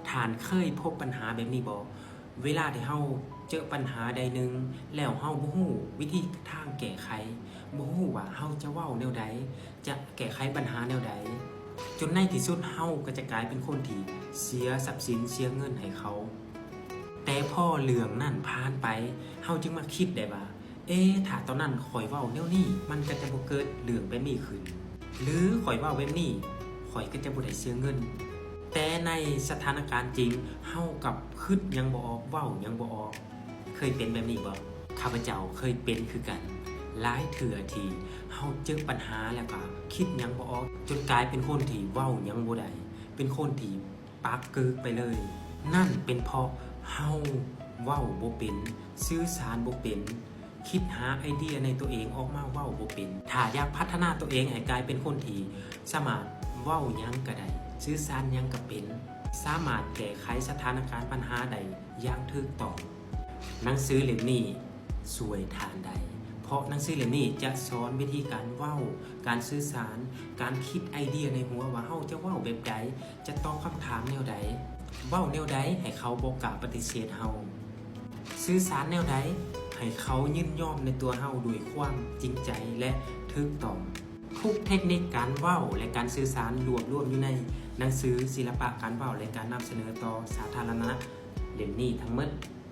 ທ່ານເຄີຍພົບບັນຫາແບບນີ້ບໍ່? ເວລາທີ່ເຮົາເຈີບັນຫາໃດໜຶ່ງ ແລ້ວເຮົາບໍ່ຮູ້ວິທີທາງແກ້ໄຂ, ບໍ່ຮູ້ວ່າເຮົາຈະເວົ້າແນວໃດ, ຈະແກ້ໄຂບັນຫາແນວໃດ, ຈົນໃນທີ່ສຸດເຮົາກໍຈະກາຍເປັນຄົນທີ່ເສຍຊັບສິນ, ເສຍເງິນໃຫ້ເຂົາ. ແຕ່ພໍເລື່ອງນັ້ນຜ່ານໄປ, ເຮົາຈຶ່ງມາຄິດໄດ້ວ່າ, ເອ, ຖ້າຕອນນັ້ນຂ້ອຍເວົ້າແນວນີ້, ມັນກໍຈະບໍ່ເກີດເລື່ອງແບບນີ້ຂຶ້ນ, ຫຼື ຂ້ອຍເວົ້າແບບນີ້, ຂ້ອຍກໍຈະບໍ່ໄດ້ເສຍເງິນ. ແຕ່ໃນສະຖານະການຈິງ, ເຮົາກັບຄິດຫຍັງບໍ່ອອກ, ເວົ້າຫຍັງບໍ່ອອກ. ເຄີຍເປັນແບບນີ້ບໍ່? ຂ້າພະເຈົ້າເຄີຍເປັນຄືກັນ. ຫຼາຍເທື່ອທີ່ເຮົາເຈີບັນຫາແລ້ວກໍຄິດຫຍັງບໍ່ອອກ, ຈົນກາຍເປັນຄົນທີ່ເວົ້າຫຍັງບໍ່ໄດ້, ເປັນຄົນທີ່ ປາກກຶກໄປເລີຍ. ນັ້ນເປັນເພາະເຮົາເວົ້າບໍ່ເປັນ, ສື່ສານບໍ່ເປັນ, ຄິດຫາໄອເດຍໃນຕົວເອງອອກມາເວົ້າບໍ່ເປັນ. ຖ້າຢາກພັດທະນາຕົວເອງໃຫ້ກາຍເປັນຄົນທີ່ສາມາດເວົ້າຫຍັງກໍໄດ້, ສື່ສານຫຍັງກໍເປັນ, ສາມາດແກ້ໄຂສະຖານະການບັນຫາໄດ້ຢ່າງຖືກຕ້ອງ, ໜັງສືເຫຼັ້ມນີ້ ຊ່ວຍທ່ານໄດ້, ເພາະໜັງສືເຫຼັ້ມນີ້ຈະສອນວິທີການເວົ້າ, ການສື່ສານ, ການຄິດໄອເດຍໃນຫົວວ່າເຮົາຈະເວົ້າແບບໃດ, ຈະຕອບຄຳຖາມແນວໃດ, ເວົ້າແນວໃດໃຫ້ເຂົາບໍ່ກ້າປະຕິເສດເຮົາ, ສື່ສານແນວໃດໃຫ້ເຂົາຍິນຍອມໃນຕົວເຮົາດ້ວຍຄວາມຈິງໃຈ ແລະ ຖືກຕ້ອງ. ທຸກເຕັກນິກການເວົ້າ ແລະ ການສື່ສານລວບລວມຢູ່ໃນໜັງສືສິລະປະການເວົ້າ ແລະ ການນຳສະເໜີຕໍ່ສາທາລະນະເຫຼັ້ມນີ້ທັງໝົດ.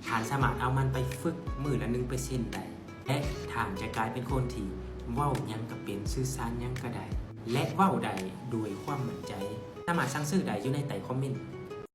ທ່ານສາມາດເອົາມັນໄປຝຶກມື້ລະໜຶ່ງເປີເຊັນໄດ້ ແລະ ທ່ານຈະກາຍເປັນຄົນທີ່ເວົ້າຫຍັງກໍເປັນ, ສື່ສານຫຍັງກໍໄດ້ ແລະ ເວົ້າໄດ້ດ້ວຍຄວາມໝັ້ນໃຈ. ສາມາດສັ່ງຊື້ໄດ້ຢູ່ໃນໃຕ້ຄອມເມັນ.